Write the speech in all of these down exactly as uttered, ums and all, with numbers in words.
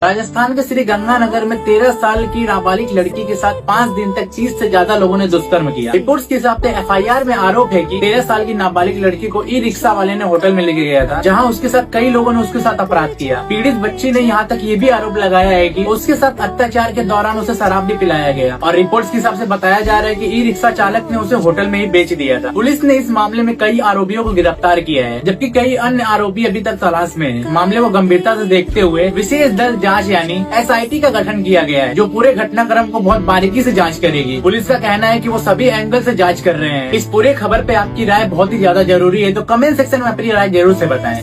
राजस्थान के श्री गंगानगर में तेरह साल की नाबालिग लड़की के साथ पाँच दिन तक तीस से ज्यादा लोगों ने दुष्कर्म किया। रिपोर्ट्स के हिसाब से एफआईआर में आरोप है कि तेरह साल की नाबालिग लड़की को ई रिक्शा वाले ने होटल में लेके गया था, जहां उसके साथ कई लोगों ने उसके साथ अपराध किया। पीड़ित बच्ची ने यहां तक ये भी आरोप लगाया है कि उसके साथ अत्याचार के दौरान उसे शराब भी पिलाया गया और रिपोर्ट्स के हिसाब से बताया जा रहा है कि ई रिक्शा चालक ने उसे होटल में ही बेच दिया था। पुलिस ने इस मामले में कई आरोपियों को गिरफ्तार किया है, जबकि कई अन्य आरोपी अभी तक तलाश में हैं। मामले को गंभीरता से देखते हुए विशेष दल जांच यानी एसआईटी का गठन किया गया है, जो पूरे घटनाक्रम को बहुत बारीकी से जांच करेगी। पुलिस का कहना है कि वो सभी एंगल से जांच कर रहे हैं। इस पूरे खबर पे आपकी राय बहुत ही ज्यादा जरूरी है, तो कमेंट सेक्शन में अपनी राय जरूर से बताएं।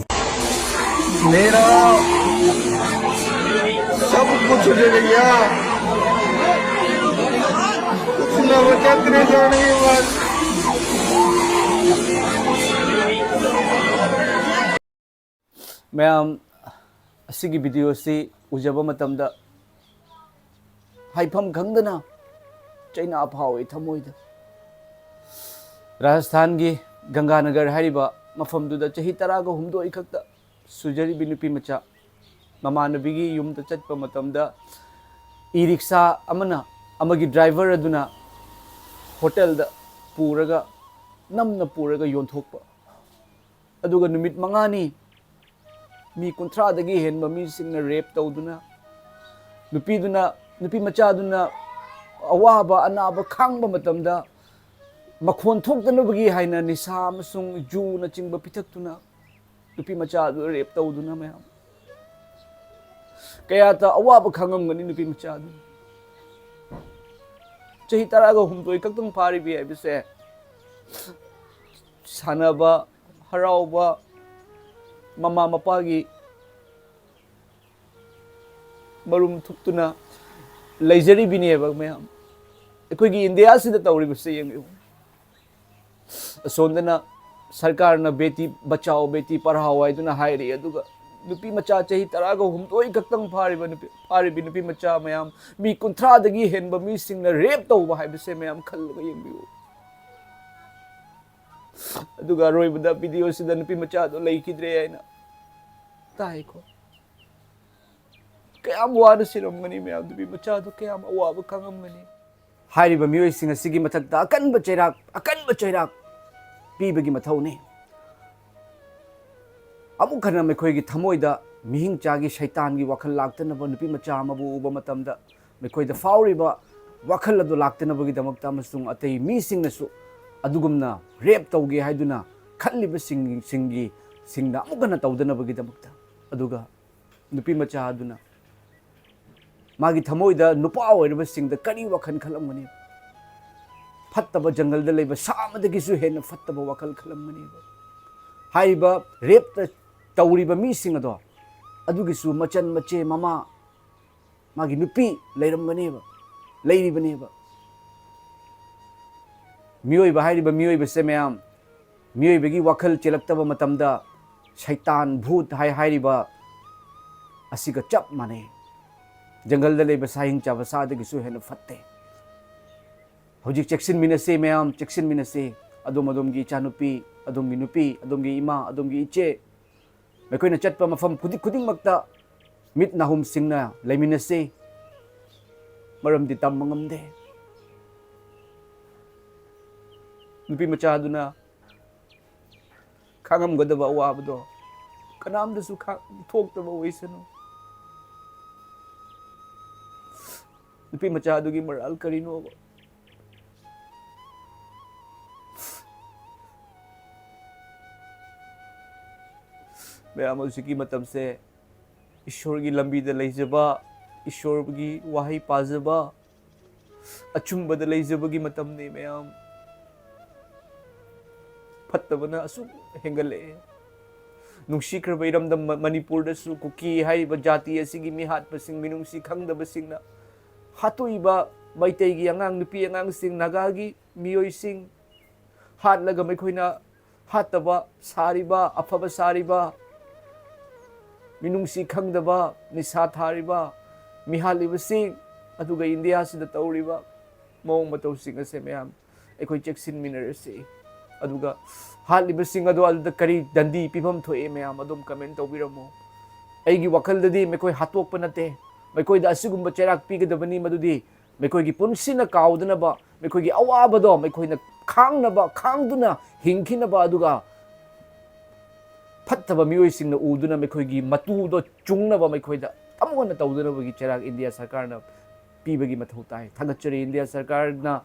मेरा सब कुछ उजड़ गया, कुछ न बचा तेरे जाने के बाद। ꯃꯌꯥꯝ, ꯑꯁꯤꯒꯤ ꯚꯤꯗꯤꯑꯣꯁꯤ ꯎꯖꯕ ꯃꯇꯝꯗ ꯍꯥꯏꯐꯝ ꯈꯪꯗꯅ ꯆꯩꯅꯥ ꯐꯥꯎꯏ ꯊꯃꯣꯏꯗ꯫ ꯔꯥꯖꯁꯊꯥꯟꯒꯤ ꯒꯪꯒꯥꯅꯒꯔ ꯍꯥꯏꯔꯤꯕ ꯃꯐꯝꯗꯨꯗ ꯆꯍꯤ ꯇꯔꯥꯒ ꯍꯨꯝꯗꯣꯏ ꯈꯛꯇ ꯁꯨꯖꯔꯤꯕꯤ ꯅꯨꯄꯤ ꯃꯆꯥ ꯃꯃꯥꯟꯅꯕꯤꯒꯤ ꯌꯨꯝꯗ ꯆꯠꯄ ꯃꯇꯝꯗ ꯏ ꯔꯤꯛꯁꯥ ꯑꯃꯅ ꯑꯃꯒꯤ ꯗ꯭ꯔꯥꯏꯚꯔ ꯑꯗꯨꯅ ꯍꯣꯇꯦꯜꯗ ꯄꯨꯔꯒ ꯅꯝꯅ ꯄꯨꯔꯒ ꯌꯣꯟꯊꯣꯛꯄ꯫ ꯑꯗꯨꯒ ꯅꯨꯃꯤꯠ ꯃꯉꯥꯅꯤ ꯃꯤ ꯀꯨꯟꯊ꯭ꯔꯥꯗꯒꯤ ꯍꯦꯟꯕ ꯃꯤꯁꯤꯡꯅ ꯔꯦꯞ ꯇꯧꯗꯨꯅ ꯅꯨꯄꯤꯗꯨꯅ ꯅꯨꯄꯤ ꯃꯆꯥꯗꯨꯅ ꯑꯋꯥꯕ ꯑꯅꯥꯕ ꯈꯥꯡꯕ ꯃꯇꯝꯗ ꯃꯈꯣꯟ ꯊꯣꯛꯇꯅꯕꯒꯤ ꯍꯥꯏꯅ ꯅꯤꯁꯥ ꯑꯃꯁꯨꯡ ꯖꯨꯅꯆꯤꯡꯕ ꯄꯤꯊꯛꯇꯨꯅ ꯅꯨꯄꯤ ꯃꯆꯥꯗꯨ ꯔꯦꯞ ꯇꯧꯗꯨꯅ ꯃꯌꯥꯝ ꯀꯌꯥꯇ ꯑꯋꯥꯕ ꯈꯥꯡꯉꯝꯒꯅꯤ ꯅꯨꯄꯤ ꯃꯆꯥꯗꯨ꯫ ꯆꯍꯤ ꯇꯔꯥꯒ ꯍꯨꯝꯗꯣꯏ ꯈꯛꯇꯪ ꯐꯥꯔꯤꯕꯤ ꯍꯥꯏꯕꯁꯦ ꯁꯥꯟꯅꯕ ꯍꯔꯥꯎꯕ ꯃꯃꯥ ꯃꯄꯥꯒꯤ ꯃꯔꯨꯝ ꯊꯨꯞꯇꯨꯅ ꯂꯩꯖꯔꯤꯕꯤꯅꯦꯕ ꯃꯌꯥꯝ꯫ ꯑꯩꯈꯣꯏꯒꯤ ꯏꯟꯗꯤꯌꯥꯁꯤꯗ ꯇꯧꯔꯤꯕꯁꯦ ꯌꯦꯡꯕꯤꯌꯨ꯫ ꯑꯁꯣꯝꯗꯅ ꯁꯔꯀꯥꯔꯅ ꯕꯦꯇꯤ ꯕꯆꯥꯎ ꯕꯦꯇꯤ ꯄꯔꯍꯥꯎ ꯍꯥꯏꯗꯨꯅ ꯍꯥꯏꯔꯤ, ꯑꯗꯨꯒ ꯅꯨꯄꯤ ꯃꯆꯥ ꯆꯍꯤ ꯇꯔꯥꯒ ꯍꯨꯝꯗꯣꯏ ꯈꯛꯇꯪ ꯐꯥꯔꯤꯕ ꯅꯨꯄꯤ ꯐꯥꯔꯤꯕꯤ ꯅꯨꯄꯤ ꯃꯆꯥ ꯃꯌꯥꯝ ꯃꯤ ꯀꯨꯟꯊ꯭ꯔꯥꯗꯒꯤ ꯍꯦꯟꯕ ꯃꯤꯁꯤꯡꯅ ꯔꯦꯞ ꯇꯧꯕ ꯍꯥꯏꯕꯁꯦ ꯃꯌꯥꯝ ꯈꯜꯂꯒ ꯌꯦꯡꯕꯤꯌꯨ꯫ ꯑꯗꯨꯒ ꯑꯔꯣꯏꯕꯗ ꯚꯤꯗꯤꯑꯣꯁꯤꯗ ꯅꯨꯄꯤ ꯃꯆꯥꯗꯣ ꯂꯩꯈꯤꯗ꯭ꯔꯦ ꯍꯥꯏꯅ ꯇꯥꯏꯀꯣ꯫ ꯀꯌꯥꯝ ꯋꯥꯅ ꯁꯤꯔꯝꯒꯅꯤ ꯃꯌꯥꯝ, ꯅꯨꯄꯤ ꯃꯆꯥꯗꯣ ꯀꯌꯥꯝ ꯑꯋꯥꯕ ꯈꯪꯉꯝꯒꯅꯤ꯫ ꯍꯥꯏꯔꯤꯕ ꯃꯤꯑꯣꯏꯁꯤꯡ ꯑꯁꯤꯒꯤ ꯃꯊꯛꯇ ꯑꯀꯟꯕ ꯆꯩꯔꯥꯛ, ꯑꯀꯟꯕ ꯆꯩꯔꯥꯛ ꯄꯤꯕꯒꯤ ꯃꯊꯧꯅꯤ꯫ ꯑꯃꯨꯛ ꯍꯟꯅ ꯃꯈꯣꯏꯒꯤ ꯊꯃꯣꯏꯗ ꯃꯤꯍꯤꯡ ꯆꯥꯒꯤ ꯁꯩꯇꯥꯟꯒꯤ ꯋꯥꯈꯜ ꯂꯥꯛꯇꯅꯕ, ꯅꯨꯄꯤ ꯃꯆꯥ ꯑꯃꯕꯨ ꯎꯕ ꯃꯇꯝꯗ ꯃꯈꯣꯏꯗ ꯐꯥꯎꯔꯤꯕ ꯋꯥꯈꯜ ꯑꯗꯨ ꯂꯥꯛꯇꯅꯕꯒꯤꯗꯃꯛꯇ ꯑꯃꯁꯨꯡ ꯑꯇꯩ ꯃꯤꯁꯤꯡꯅꯁꯨ ꯑꯗꯨꯒꯨꯝꯅ ꯔꯦꯞ ꯇꯧꯒꯦ ꯍꯥꯏꯗꯨꯅ ꯈꯜꯂꯤꯕꯁꯤꯡ, ꯁꯤꯡꯒꯤ, ꯁꯤꯡꯅ ꯑꯃꯨꯛ ꯍꯟꯅ ꯇꯧꯗꯅꯕꯒꯤꯗꯃꯛꯇ꯫ ꯑꯗꯨꯒ ꯅꯨꯄꯤ ꯃꯆꯥ ꯑꯗꯨꯅ ꯃꯥꯒꯤ ꯊꯃꯣꯏꯗ ꯅꯨꯄꯥ ꯑꯣꯏꯔꯕꯁꯤꯡꯗ ꯀꯔꯤ ꯋꯥꯈꯜ ꯈꯜꯂꯝꯒꯅꯤ? ꯐꯠꯇꯕ ꯖꯪꯒꯜꯗ ꯂꯩꯕ ꯁꯥ ꯑꯃꯗꯒꯤꯁꯨ ꯍꯦꯟꯅ ꯐꯠꯇꯕ ꯋꯥꯈꯜ ꯈꯜꯂꯝꯒꯅꯦꯕ꯫ ꯍꯥꯏꯔꯤꯕ ꯔꯦꯞꯇ ꯇꯧꯔꯤꯕ ꯃꯤꯁꯤꯡ ꯑꯗꯣ, ꯑꯗꯨꯒꯤꯁꯨ ꯃꯆꯟ ꯃꯆꯦ ꯃꯃꯥ, ꯃꯥꯒꯤ ꯅꯨꯄꯤ ꯂꯩꯔꯝꯒꯅꯦꯕ, ꯂꯩꯔꯤꯕꯅꯦꯕ꯫ ꯃꯤꯑꯣꯏꯕ ꯍꯥꯏꯔꯤꯕ ꯃꯤꯑꯣꯏꯕꯁꯦ ꯃꯌꯥꯝ, ꯃꯤꯑꯣꯏꯕꯒꯤ ꯋꯥꯈꯜ ꯆꯦꯜꯂꯛꯇꯕ ꯃꯇꯝꯗ ꯁꯩꯇꯥꯟ, ꯚꯨꯠ ꯍꯥꯏ ꯍꯥꯏꯔꯤꯕ ꯑꯁꯤꯒ ꯆꯞ ꯃꯥꯟꯅꯩ꯫ ꯖꯪꯒꯜꯗ ꯂꯩꯕ ꯁꯥ ꯍꯤꯡ ꯆꯥꯕ ꯁꯥꯗꯒꯤꯁꯨ ꯍꯦꯟꯅ ꯐꯠꯇꯦ꯫ ꯍꯧꯖꯤꯛ ꯆꯦꯛꯁꯤꯟꯃꯤꯟꯅꯁꯤ ꯃꯌꯥꯝ, ꯆꯦꯛꯁꯤꯟꯃꯤꯟꯅꯁꯤ꯫ ꯑꯗꯣꯝ ꯑꯗꯣꯝꯒꯤ ꯏꯆꯥꯅꯨꯄꯤ, ꯑꯗꯣꯝꯒꯤ ꯅꯨꯄꯤ, ꯑꯗꯣꯝꯒꯤ ꯏꯃꯥ, ꯑꯗꯣꯝꯒꯤ ꯏꯆꯦ, ꯃꯈꯣꯏꯅ ꯆꯠꯄ ꯃꯐꯝ ꯈꯨꯗꯤꯡ ꯈꯨꯗꯤꯡꯃꯛꯇ ꯃꯤꯠ ꯅꯥꯍꯨꯝꯁꯤꯡꯅ ꯂꯩꯃꯤꯟꯅꯁꯤ, ꯃꯔꯝꯗꯤ ꯇꯝꯕ ꯉꯝꯗꯦ꯫ ꯅꯨꯄꯤ ꯃꯆꯥ ꯑꯗꯨꯅ ꯈꯥꯡꯉꯝꯒꯗꯕ ꯑꯋꯥꯕꯗꯣ ꯀꯅꯥꯝꯗꯁꯨ ꯈꯥ-, ꯊꯣꯛꯇꯕ ꯑꯣꯏꯁꯅꯨ꯫ ꯅꯨꯄꯤ ꯃꯆꯥ ꯑꯗꯨꯒꯤ ꯃꯔꯥꯜ ꯀꯔꯤꯅꯣꯕ? ꯃꯌꯥꯝ, ꯍꯧꯖꯤꯛꯀꯤ ꯃꯇꯝꯁꯦ ꯏꯁꯣꯔꯒꯤ ꯂꯝꯕꯤꯗ ꯂꯩꯖꯕ, ꯏꯁꯣꯔꯒꯤ ꯋꯥꯍꯩ ꯄꯥꯖꯕ, ꯑꯆꯨꯝꯕꯗ ꯂꯩꯖꯕꯒꯤ ꯃꯇꯝꯅꯤ ꯃꯌꯥꯝ꯫ ꯐꯠꯇꯕꯅ ꯑꯁꯨꯛ ꯍꯦꯟꯒꯠꯂꯛꯑꯦ꯫ ꯅꯨꯡꯁꯤꯈ꯭ꯔꯕ ꯏꯔꯝꯗꯝ ꯃ-, ꯃꯅꯤꯄꯨꯔꯗꯁꯨ ꯀꯨꯀꯤ ꯍꯥꯏꯔꯤꯕ ꯖꯥꯇꯤ ꯑꯁꯤꯒꯤ ꯃꯤꯍꯥꯠꯄꯁꯤꯡ, ꯃꯤꯅꯨꯡꯁꯤ ꯈꯪꯗꯕꯁꯤꯡꯅ ꯍꯥꯠꯇꯣꯛꯏꯕ ꯃꯩꯇꯩꯒꯤ ꯑꯉꯥꯡ ꯅꯨꯄꯤ ꯑꯉꯥꯡꯁꯤꯡ, ꯅꯥꯒꯥꯒꯤ ꯃꯤꯑꯣꯏꯁꯤꯡ ꯍꯥꯠꯂꯒ ꯃꯈꯣꯏꯅ ꯍꯥꯠꯇꯕ ꯁꯥꯔꯤꯕ, ꯑꯐꯕ ꯁꯥꯔꯤꯕ, ꯃꯤꯅꯨꯡꯁꯤ ꯈꯪꯗꯕ, ꯅꯤꯁꯥ ꯊꯥꯔꯤꯕ, ꯃꯤꯍꯥꯠꯂꯤꯕꯁꯤꯡ, ꯑꯗꯨꯒ ꯏꯟꯗꯤꯌꯥꯁꯤꯗ ꯇꯧꯔꯤꯕ ꯃꯑꯣꯡ ꯃꯇꯧꯁꯤꯡ ꯑꯁꯦ ꯃꯌꯥꯝ ꯑꯩꯈꯣꯏ ꯆꯦꯛꯁꯤꯟꯃꯤꯟꯅꯔꯁꯤ꯫ ꯑꯗꯨꯒ ꯍꯥꯠꯂꯤꯕꯁꯤꯡ ꯑꯗꯣ ꯑꯗꯨꯗ ꯀꯔꯤ ꯗꯟꯗꯤ ꯄꯤꯐꯝ ꯊꯣꯛꯑꯦ ꯃꯌꯥꯝ ꯑꯗꯨꯝ comment ꯇꯧꯕꯤꯔꯝꯃꯣ꯫ ꯑꯩꯒꯤ ꯋꯥꯈꯜꯗꯗꯤ ꯃꯈꯣꯏ ꯍꯥꯠꯇꯣꯛꯄ ꯅꯠꯇꯦ, ꯃꯈꯣꯏꯗ ꯑꯁꯤꯒꯨꯝꯕ ꯆꯩꯔꯥꯛ ꯄꯤꯒꯗꯕꯅꯤ, ꯃꯗꯨꯗꯤ ꯃꯈꯣꯏꯒꯤ ꯄꯨꯟꯁꯤꯅ ꯀꯥꯎꯗꯅꯕ, ꯃꯈꯣꯏꯒꯤ ꯑꯋꯥꯕꯗꯣ ꯃꯈꯣꯏꯅ ꯈꯥꯡꯅꯕ, ꯈꯥꯡꯗꯨꯅ ꯍꯤꯡꯈꯤꯅꯕ, ꯑꯗꯨꯒ ꯐꯠꯇꯕ ꯃꯤꯑꯣꯏꯁꯤꯡꯅ ꯎꯗꯨꯅ ꯃꯈꯣꯏꯒꯤ ꯃꯇꯨꯗꯣ ꯆꯨꯡꯅꯕ ꯃꯈꯣꯏꯗ ꯑꯃꯨꯛ ꯍꯟꯅ ꯇꯧꯗꯅꯕꯒꯤ ꯆꯩꯔꯥꯛ ꯏꯟꯗꯤꯌꯥ ꯁꯔꯀꯥꯔꯅ ꯄꯤꯕꯒꯤ ꯃꯊꯧ ꯇꯥꯏ꯫ ꯊꯥꯒꯠꯆꯔꯤ꯫ ꯏꯟꯗꯤꯌꯥ ꯁꯔꯀꯥꯔꯅ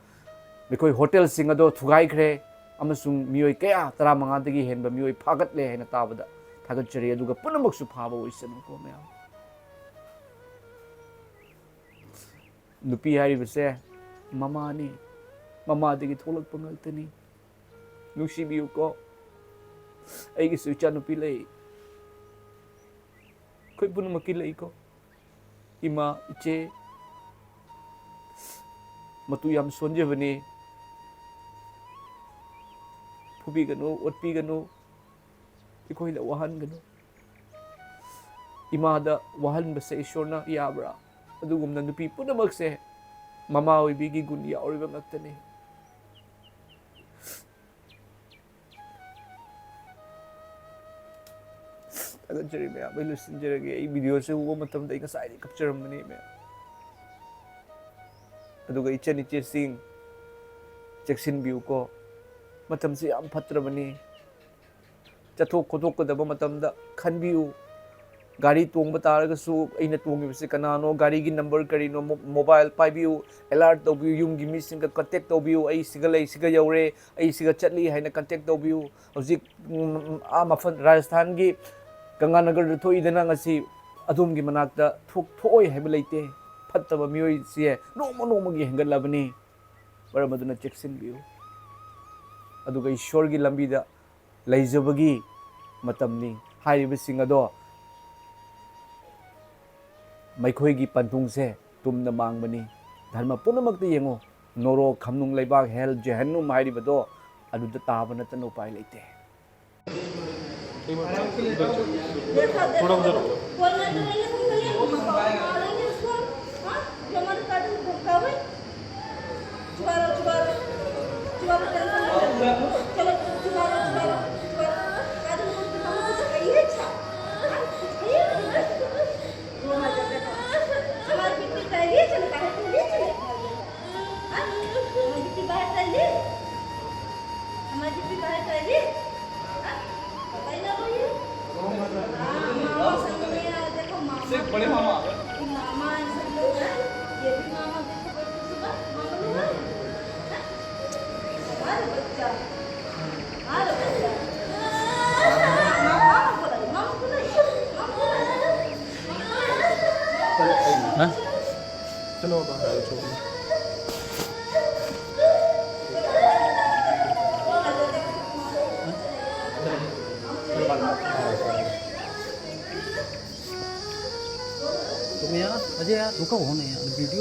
ꯃꯈꯣꯏ ꯍꯣꯇꯦꯜꯁꯤꯡ ꯑꯗꯣ ꯊꯨꯒꯥꯏꯈ꯭ꯔꯦ ꯑꯃꯁꯨꯡ ꯃꯤꯑꯣꯏ ꯀꯌꯥ, ꯇꯔꯥꯃꯉꯥꯗꯒꯤ ꯍꯦꯟꯕ ꯃꯤꯑꯣꯏ ꯐꯥꯒꯠꯂꯦ ꯍꯥꯏꯅ ꯇꯥꯕꯗ ꯊꯥꯒꯠꯆꯔꯤ꯫ ꯑꯗꯨꯒ ꯄꯨꯝꯅꯃꯛꯁꯨ ꯐꯥꯕ ꯑꯣꯏꯁꯅꯨꯀꯣ ꯃꯌꯥꯝ꯫ ꯅꯨꯄꯤ ꯍꯥꯏꯔꯤꯕꯁꯦ ꯃꯃꯥꯅꯤ, ꯃꯃꯥꯗꯒꯤ ꯊꯣꯛꯂꯛꯄ ꯉꯥꯛꯇꯅꯤ꯫ ꯅꯨꯡꯁꯤꯕꯤꯌꯨꯀꯣ꯫ ꯑꯩꯒꯤꯁꯨ ꯏꯆꯥꯅꯨꯄꯤ ꯂꯩ꯫ ꯑꯩꯈꯣꯏ ꯄꯨꯝꯅꯃꯛꯀꯤ ꯂꯩꯀꯣ꯫ ꯏꯃꯥ, ꯏꯆꯦ, ꯃꯇꯨ ꯌꯥꯝ ꯁꯣꯟꯖꯕꯅꯤ꯫ ꯐꯨꯕꯤꯒꯅꯨ, ꯑꯣꯠꯄꯤꯒꯅꯨ, ꯑꯩꯈꯣꯏꯗ ꯋꯥꯍꯟꯒꯅꯨ꯫ ꯏꯃꯥꯗ ꯋꯥꯍꯟꯕꯁꯦ ꯏꯁꯣꯔꯅ ꯌꯥꯕ꯭ꯔꯥ? ꯑꯗꯨꯒꯨꯝꯅ ꯅꯨꯄꯤ ꯄꯨꯝꯅꯃꯛꯁꯦ ꯃꯃꯥ ꯑꯣꯏꯕꯤꯒꯤ ꯒꯨꯟ ꯌꯥꯎꯔꯤꯕ ꯉꯥꯛꯇꯅꯤ꯫ ꯊꯥꯒꯠꯆꯔꯤ ꯃꯌꯥꯝ, ꯑꯩ ꯂꯣꯏꯁꯤꯟꯖꯔꯒꯦ꯫ ꯑꯩ ꯚꯤꯗꯤꯑꯣꯁꯦ ꯎꯕ ꯃꯇꯝꯗ ꯑꯩ ꯉꯁꯥꯏꯗꯒꯤ ꯀꯞꯆꯔꯝꯕꯅꯤ ꯃꯌꯥꯝ꯫ ꯑꯗꯨꯒ ꯏꯆꯟ ꯏꯆꯦꯁꯤꯡ, ꯆꯦꯛꯁꯤꯟꯕꯤꯌꯨꯀꯣ꯫ ꯃꯇꯝꯁꯤ ꯌꯥꯝ ꯐꯠꯇ꯭ꯔꯕꯅꯤ꯫ ꯆꯠꯊꯣꯛ ꯈꯣꯠꯇꯣꯛꯀꯗꯕ ꯃꯇꯝꯗ ꯈꯟꯕꯤꯌꯨ꯫ ꯒꯥꯔꯤ ꯇꯣꯡꯕ ꯇꯥꯔꯒꯁꯨ ꯑꯩꯅ ꯇꯣꯡꯉꯤꯕꯁꯤ ꯀꯅꯥꯅꯣ, ꯒꯥꯔꯤꯒꯤ ꯅꯝꯕꯔ ꯀꯔꯤꯅꯣ, ꯃꯣ-, ꯃꯣꯕꯥꯏꯜ ꯄꯥꯏꯕꯤꯌꯨ, ꯑꯦꯂꯥꯔꯠ ꯇꯧꯕꯤꯌꯨ, ꯌꯨꯝꯒꯤ ꯃꯤꯁꯤꯡꯒ ꯀꯟꯇꯦꯛ ꯇꯧꯕꯤꯌꯨ, "ꯑꯩ ꯁꯤꯒ ꯂꯩ, ꯁꯤꯒ ꯌꯧꯔꯦ, ꯑꯩ ꯁꯤꯒ ꯆꯠꯂꯤ" ꯍꯥꯏꯅ ꯀꯟꯇꯦꯛ ꯇꯧꯕꯤꯌꯨ꯫ ꯍꯧꯖꯤꯛ, ꯎꯝ, ꯑꯥ ꯃꯐꯝ ꯔꯥꯖꯁꯊꯥꯟꯒꯤ ꯒꯪꯒꯥꯅꯒꯔꯗ ꯊꯣꯛꯏꯗꯅ ꯉꯁꯤ, ꯑꯗꯣꯝꯒꯤ ꯃꯅꯥꯛꯇ ꯊꯣꯛ-, ꯊꯣꯛꯑꯣꯏ ꯍꯥꯏꯕ ꯂꯩꯇꯦ꯫ ꯐꯠꯇꯕ ꯃꯤꯑꯣꯏꯁꯦ ꯅꯣꯡꯃ ꯅꯣꯡꯃꯒꯤ ꯍꯦꯟꯒꯠꯂꯕꯅꯤ꯫ ꯃꯔꯝ ꯑꯗꯨꯅ ꯆꯦꯛꯁꯤꯟꯕꯤꯌꯨ꯫ ꯑꯗꯨꯒ ꯏꯁꯣꯔꯒꯤ ꯂꯝꯕꯤꯗ ꯂꯩꯖꯕꯒꯤ ꯃꯇꯝꯅꯤ꯫ ꯍꯥꯏꯔꯤꯕꯁꯤꯡ ꯑꯗꯣ ꯃꯈꯣꯏꯒꯤ ꯄꯟꯊꯨꯡꯁꯦ ꯇꯨꯝꯅ ꯃꯥꯡꯕꯅꯤ꯫ ꯙꯔꯃ ꯄꯨꯝꯅꯃꯛꯇ ꯌꯦꯡꯉꯨ, ꯅꯣꯔꯣꯛ, ꯈꯝꯅꯨꯡ ꯂꯩꯕꯥꯛ, ꯍꯦꯜ, ꯖꯦꯍꯟꯅꯨꯝ ꯍꯥꯏꯔꯤꯕꯗꯣ ꯑꯗꯨꯗ ꯇꯥꯕ ꯅꯠꯇꯅ ꯎꯄꯥꯏ ꯂꯩꯇꯦ꯫ देखा, देखा, कोई ना तो नहीं है, तुम नहीं है, तुम बताओ, मारेंगे उसको, हाँ? जो हमारे काटने को धमकावे। छुपा रहो, छुपा रहो, छुपा रहो, टेंशन मत लो। चलो, छुपा रहो, छुपा रहो, छुपा रहो। काजल को तो हम कुछ कही है, अच्छा? हाँ? कुछ कही है? रोना जब देखा। हाँ? चलो, बाहर आओ, छोड़ दो। तुम यार, अजय यार, रुको, हो नहीं यार, वीडियो।